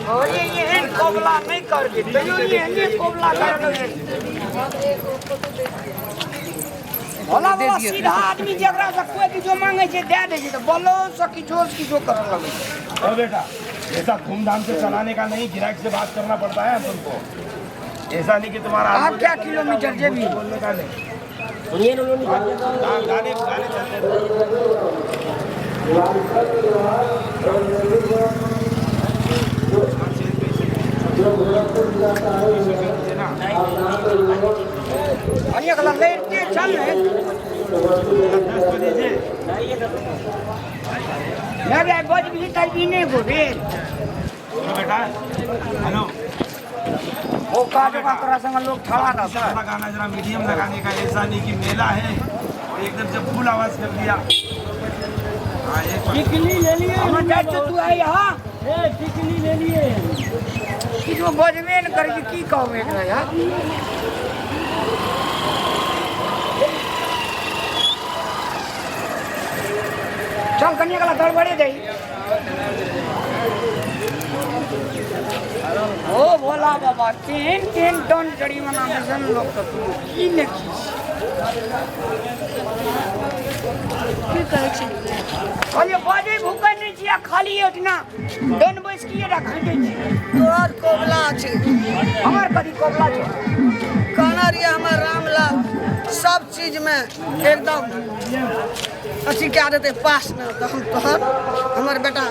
अरे एहन कबला नहि करबे तैयो एहने कबला कर भोला बाबा सीधा आदमी जकरा से कोई किछो मांगे छै दए दै छै तऽ बोलो से किछो से किछो करऽ लगै छै। ओ बेटा, ऐसा धूमधाम से चलाने का नहीं, गिराक से बात करना पड़ता है तुमको। ऐसा नहीं कि तुम्हारा आप क्या किलोमीटर जेबी? बोलने का नहीं। गाने गाने चलने दो। अरे अगला लड़ते चल ने। लगे बज भी तब नहीं गोबे। बेटा हेलो, ओ काजो का तोरा संग लोग ठड़ा रहता। थोड़ा गाना जरा मीडियम लगाने का, ऐसा नहीं कि मेला है और एकदम से फुल आवाज कर दिया। हाँ एक बार। टिकली ले लिए। हम जाइ छियौ, तू आइ यहाँ। ए टिकली ले लिए। किछो बजबे ने करै छै, की कहबै एकरा यार। चल कनिया कला गड़बड़े दही। ओ भोला बाबा, केहन केहन दंड जरिमाना में लोग के की ने की। की कहै छी? कहलियै बजै भूकै नहि छी आ खाली ओहिठिना दंड बैस की एकटा घाटै छी। तोहर कोबला छै। हमर कथी कोबला छै? कहने रहियै हमर रामलाल सब चीजमे एकदम अथी कए देतै पास ने, तऽ हम तोहर हमर बेटा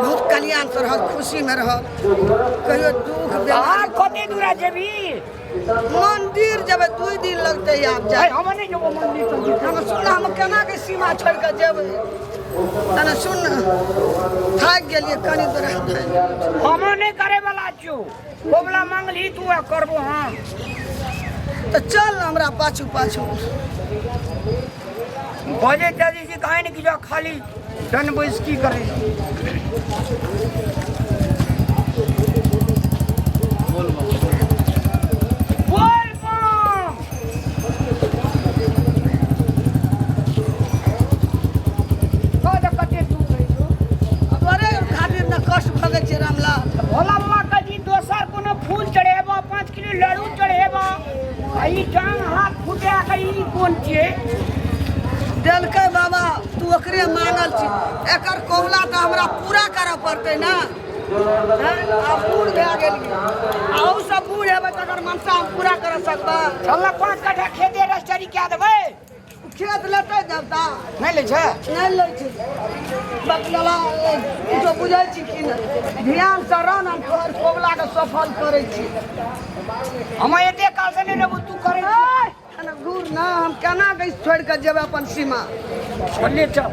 बहुत कल्याणसँ रहत, खुशीमे रहत, कहियो दुख आब कते दूरा जेबी? मंदिर जेबै, 2 दिन लगतै आब जाय। हम नहि जेबो मंदिर तंदिर। हम सुन, हम केना के सीमा छोड़ि कऽ जेबै? तने सुन, थाकि गेलियै कनि दूर। हम नहि करे वाला छियौ। कोबला मांगली तू आ करबो हम। तऽ चल ने हमरा पाछू पाछू। बजे तजे छी काहे ने किछो, खाली दन बैस की करै। बोल बम। कह तऽ कते दूर रहै छौ। तोरे खातिर ने कष्ट भगै छै रामलाल। भोला बाबा के जी दोसर कोनो फूल चढ़ेबो, 5 किलो लड्डू चढ़ेबो, आ ई टांग हाथ फुटा के ई कोन छियै? देलकै बाबा, तू ओकरे मांगल छी। एकर कौला तऽ हमरा पूरा करऽ पड़तै ने। आब बूढ़ भए गेलियै, अहू सब बूढ़ हेबै तकर मनसा हम पूरा करऽ सकबै? चल ने 5 कट्ठा खेते रजिस्ट्री कए देबै। खेत लेतै देवता? नहि लै छै? नहि लै छै। बकलला तू तो बुझै छी कि नहि? ध्यानसँ रह ने, हम तोहर कबुलाके सफल करै छी। हम एते काल से नहि रहबो, तू करै छी। घूर ना, हम केना के छोड़ि कऽ जेबै अपन सीमा? छोड़ले चल।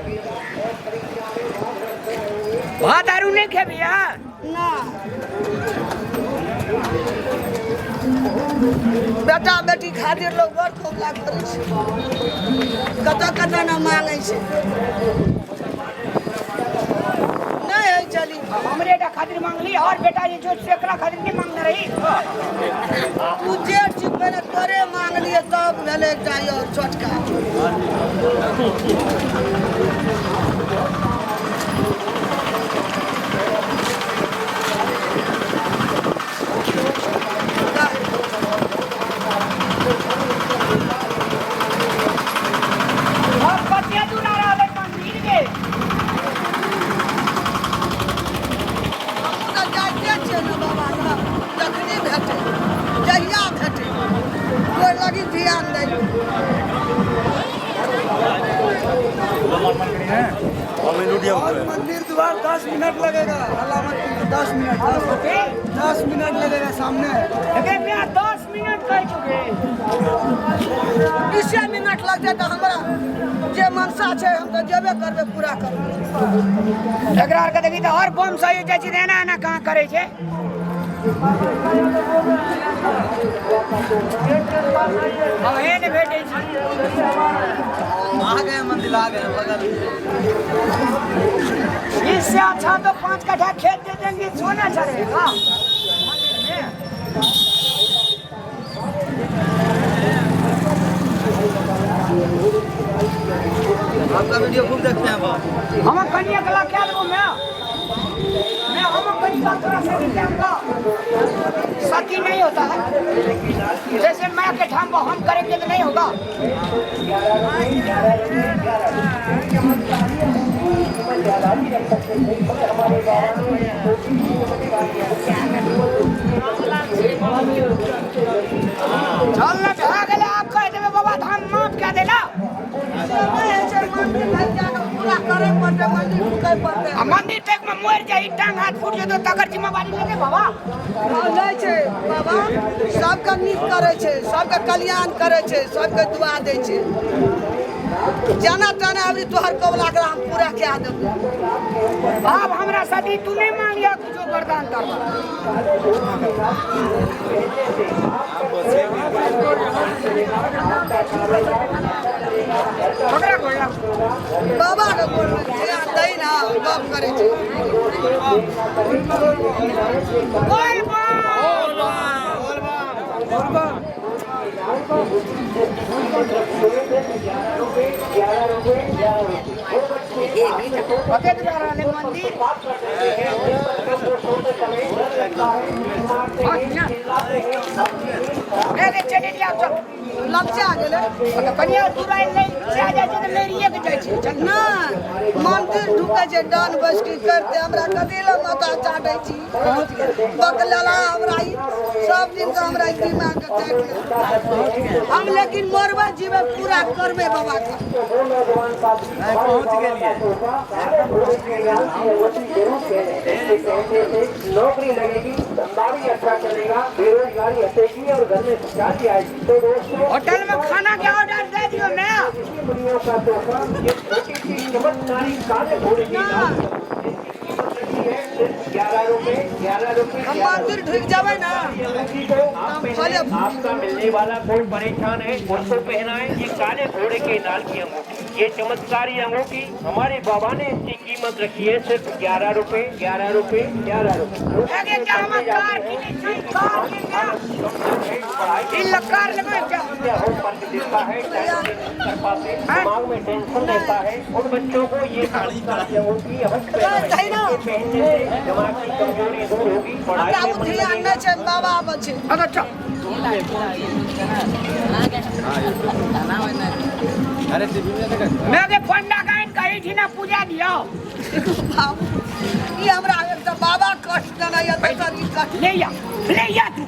भात आरू नहि खेबही यार? ना बेटा बेटी खातिर लोग बड़ कबुला करै छै, कतऽ कतऽ ने मांगै छै। नहि होइ चली। हमरे टा खातिर मांगली और बेटा जे छौ सेकरा खातिर नहि मांगने रही? तू जेठ छी, पहिले तोरे मांगलियै तब भेलै एकटा और छोटका। और कते दूर आ रहलै मंदिर के? हमहूँ तऽ जाइते छियै ने बाबा लग, जखनी भेटै जहिया भेटै गोर लगी ध्यान दै। और मंदिर द्वार 10 मिनट लगेगा। हल्ला मत कीजिए, 10 मिनट, 10 मिनट लगेगा, सामने है। अरे मैं 10 मिनट कह चुके। 20 मिनट लगतै तऽ हमरा जे मनसा छै हम तऽ जेबे करबै, पूरा करबै। एकरा आरके देखी तऽ हर बम सही जाइ छै, एना एना कहाँ करै छै। अब हे नहि भेटै छै। आ गए मंदिर, आ गए बगल। इससे अच्छा तो 5 कट्ठा खेत दे देंगे, सोना चढ़ेगा मंदिर में। आपका वीडियो खूब देखते हैं। हम कनिया कला क्या देबो? मैं हम कनिया तोरा से क्या? कि नहीं होता है? जैसे मैं के ठाम हम करेंगे तो नहीं होगा। चल ना भा गेलै, आब कहि देबै बाबा धाम माफ कए देला। पूरा करे पड़तै, मंदिर ढुकै पड़तै। आ मंदिर तक में मरि जाई, टांग हाथ फूट जेतौ, तकर जिम्मेवारी लेतै बाबा? लै छै बाबा, सबके नीक करै छै, सबके कल्याण करै छै, सबके दुआ दै छै। जाना ताना अबरी तोहर कबला के हम पूरा कए देबौ। आब हमरा सदी तू नहीं मांगिया कुछो वरदान करबा। पकड़ा गोला बाबा के गोड़ दै ना गप करै छै। बोल बोल कते दूर रहलै मंदिर? ए चलि लिया चल। लपचा गेलै। कनिया दूर आयल नहि जा जाइ छै तऽ लड़िए के जाइ छै। चल नहि, मंदिर ढुकै छै डन बैसकी करते। हमरा कथी लए माथा चाटै छी? बकलेला हमरा ई सब दिन से हमरा ई दिमाग के चाटि लेलक। हम लेकिन मरबै जीबै पूरा करबै बाबा के। पहुँच गेलियै। नौकरी लगेगी, धंधा भी अच्छा चलेगा, बेरोजगारी हटेगी और घर में खुशहाली आएगी। तो दोस्तों, होटल में खाना के ऑर्डर दे दियो ना। मुनियों का तोहफा, ये छोटी सी चमत्कारी काले घोड़े की नाल, जिसकी कीमत रखी है सिर्फ 11 रुपए, 11 रुपए। हम मंदिर ढुकि जेबै ना अंगूठी को आप पहने, फले। आपका मिलने वाला कोई परेशान है उसको पहनाए ये काले घोड़े के नाल की अंगूठी। ये चमत्कारी अंगूठी हमारे बाबा ने इसकी कीमत रखी है सिर्फ 11 रुपए, 11 रुपए, 11 रुपए। आगे क्या हम कार किने छै? कार किने ई कार लेबै क्या? फर्क दिखता है कृपा से। दिमाग में टेंशन रहता है उन बच्चों को ये चमत्कारी अंगूठी अवश्य पहनाएं। है ना। इसके पहनने से दिमाग की कमजोरी दूर होगी, पढ़ाई हमरा में ओ मन ध्यान लगेगा। नहि छै, बाबा आबै छै। अच्छा मैं के पंडा गाइन कही थी ना पूजा दियो। बाबू, ई हमरा एक तऽ बाबा कष्ट देने यऽ, दोसर ई कष्ट। ले जा, ले जा तू।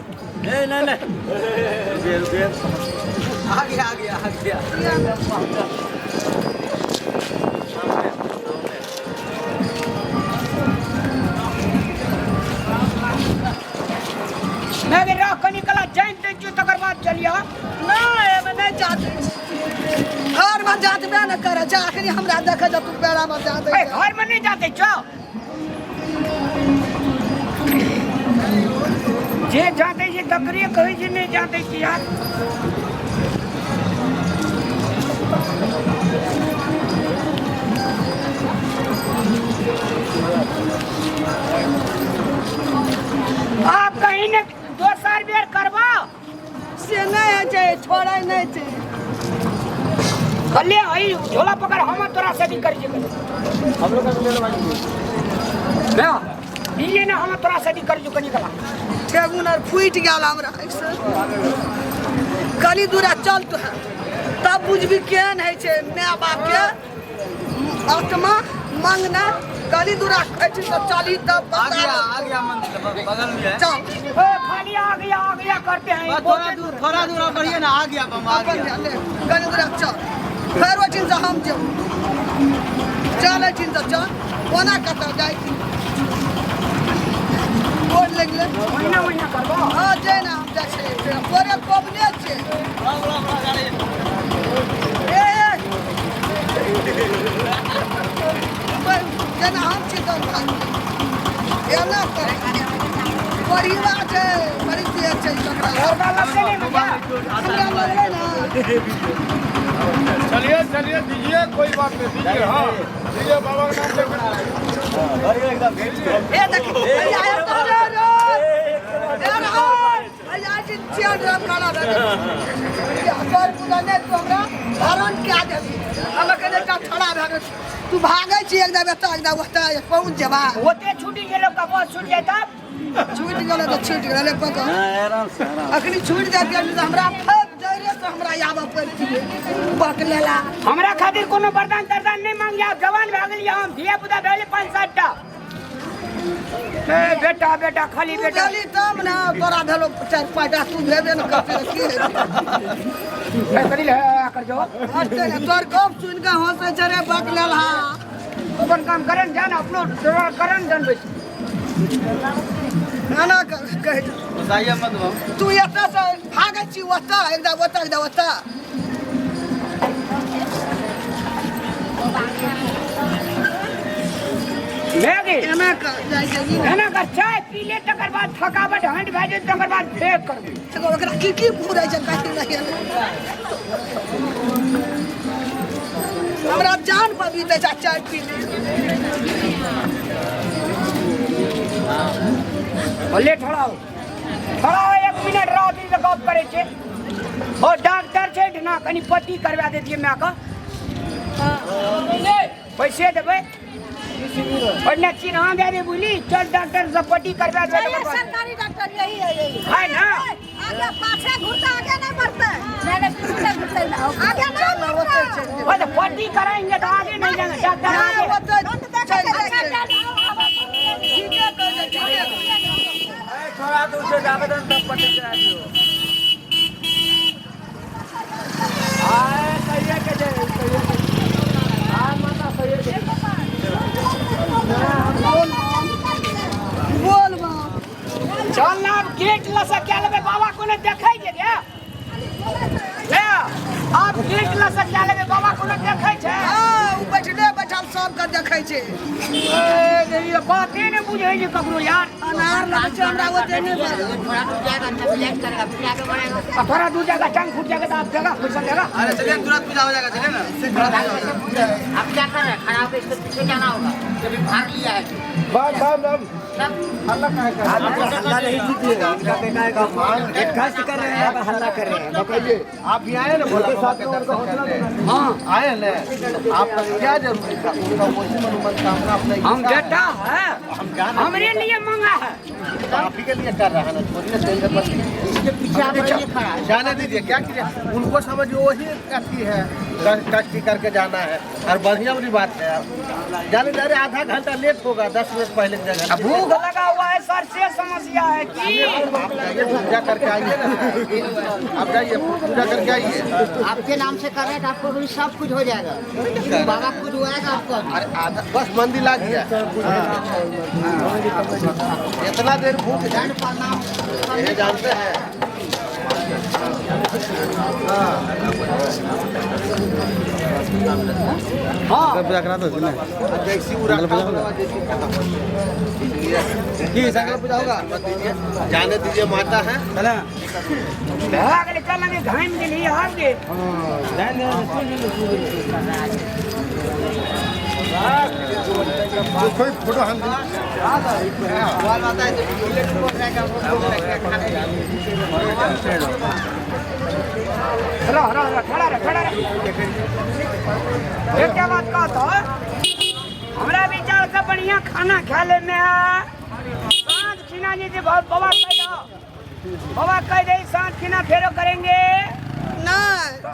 आ गया, आ गया, आ गया। मैं के रख कनी कला जान दै छियो तकर बाद चलिया। नहि, एहिमे नहि जाते, घरमे जातबे नहि करै छै। आखिरी हमरा देखै छै तू पेड़ामे जाते। ए, घर में नहीं जाते छो? जे जाते छै तकरे कहै छै नहीं जाते छी यार। आप कहीं ने दोसर बेर करबा से नहि होइ छै, छोड़ै नहि छै। कल्ले हई झोला पकड़, हम तोरा से भी करी जेबै। हम लोग का ले लो भाई। ना ये ना हम तोरा से भी करी जो कनी कला। ठेहुन आर फूटि गेल हमरा। एहिसँ कनी दूरा चल तो तब बुझबी केहन होइ छै माय बापके आत्मा मंगना। कनी दूरा कहै छी तऽ चली तब आ गया, बता। आ गया मंदिर, बगल में है। चल। ओ खाली आ गया, आ गया करते हैं। बस थोड़ा दूर, थोड़ा दूर और बढ़िए ना, आ गया बम, आ अपन गया। ले, कनी दूरा चल, फेर ओहिठामसँ हम जेब। चल एहिठामसँ चल, कोना कतऽ जाइ छी, गोर लागि गेलै। महीना महीना करबो। हँ, जे ना हम जाइ छियै, तोरे कोबने छै। ए ए, जेना हम छी तब भाग एना कर। परिवार छै, बड़ी तेज छै तकरा। और लगते नहीं भैया। हमरा लगलै ना। चलिए चलिए, दीजिए, कोई बात नहीं, दीजिए। हाँ, दीजिए, बाबा का नाम लेकर। ए देखी, भैया, ए तो रे रे ए रे भैया जी। छियन रे काला भए गेल तोर पूजा नहि तू हमरा हरण कए देबही हम एखन एकटा ठड़ा भए गेल तू भागै छी एकदम एतऽ एकदम ओतऽ पहुँच जेबा ओते छूटी गेलो का बस छूट जाय तब छूटि गेलै तऽ छूटि गेलै पकड़ अखनी छूटि जाइत तऽ हमरा फेर जड़े से हमरा आबऽ पड़तियै बकलेला हमरा खातिर कोनो वरदान तरदान नहीं मांगिया जवान भए गेलियै हम धिया पुता भेलै 5-7 टा ए बेटा बेटा खाली तू बेटा भेली तब ने तोरा भेलो 4-5 टा तू भेबे ने करते तऽ की हेतै ए, करी ले कर जो हँसते ने तोर गप सुनि कऽ हँसै छै रे बकलेला अपन काम करन जान अपनो करन जान बैस एना कहि तू एतऽ से भागै छी ओतऽ एकदम ओतऽ एकदम ओतऽ भए गेल एना कऽ जाइ छै ई एना कर चाय पी ले तकर बाद थकावट हटि भए जेतै तकर बाद फेर करबै एगो ओकरा की की फुरै छै कथी नहि हमरा जान पर बीतै छै चाय पी ले भले ठड़ा हो ठड़ा हो 1 मिनट रह दी से गप करै छै ओ डॉक्टर छै ना कनि पट्टी करवा देतियै माय के पैसे देबै ओन्ने चिन्हा दे दे बुझली चल डॉक्टर से पट्टी करवा देबै तकर बाद। सरकारी डॉक्टर यही है यही है ना आगे पाछे घुरता आगे नहीं बढ़ता नहीं नहीं पीछे घुरते ना आगे नहीं बढ़ता ओ तो पट्टी कराएंगे तो आगे नहीं जाएंगे डॉक्टर आगे ओतै चलि जाइ छै ठीके कहै छै ठीके थोड़ा दूर से जावे तब पट्टी करा दियो आए सही के जे सही के आ माता सही के बोल बा चल ना अब गेट लसा क्या लेबै बाबा कोनो देखै छै रे ले आब गेट लसा क्या लेबै बाबा कोनो देखै छै हँ ओ बैठले बैठल सबके देखै छै ए ये बाते ने बुझै छै ककरो यार अनार लगै छै हमरा ओते नहि बाजल आ थोड़ा दूर जाएगा टांग फूट जाएगा तो आप देगा पैसा देगा अरे चलिए तुरंत पूजा हो जाएगा चलिए ना अब क्या कर रहे हैं खड़ा होकर इसके पीछे जाना होगा जब भाग लिया है बम बम बम हल्ला नहीं कीजिए इनका बेटा है कष्ट कर रहे हैं हल्ला कर रहे हैं बताइए आप भी आए ना भोला बाबा के दर्शन करने हाँ आए ना आपका क्या जरूरी था उनका वही मनोकामना अपना हम इच्छा है। बेटा है हम जान हमरे लिए मांगा है आप ही के लिए कर रहा है ना छोड़िए तेल के पत्ती इसके पीछे आप रहिए खड़ा जाने दीजिए क्या कीजिए उनको समझिए वही अथी है कष्ट करके जाना है और बढ़िया वाली बात है जाने दे अरे आधा घंटा लेट होगा 10 मिनट पहले के जगह भूख लगा हुआ है सर से समस्या है कि आप जाइए पूजा करके आइए ना आप जाइए पूजा करके आइए आपके नाम से कर रहे हैं तो आपको भी सब कुछ हो जाएगा बाबा खुद आएगा आपको अरे आधा बस मंदिर आ गया इतना देर भूख ये जानते हैं हाँ जैसी वो रखा होगा जैसी खत्म पूजा होगा मत दीजिए जाने दीजिए माता है भए गेलै चल लगे घामि गेली आब गे रह रह रह खड़ा रह खड़ा रह एकटा बात कहत हमरा विचार से बढ़िया खाना खा ले में साँझ खिना जे छै बाबा कहि दो बाबा कहि दे साँझ खिना फेरो करेंगे नहि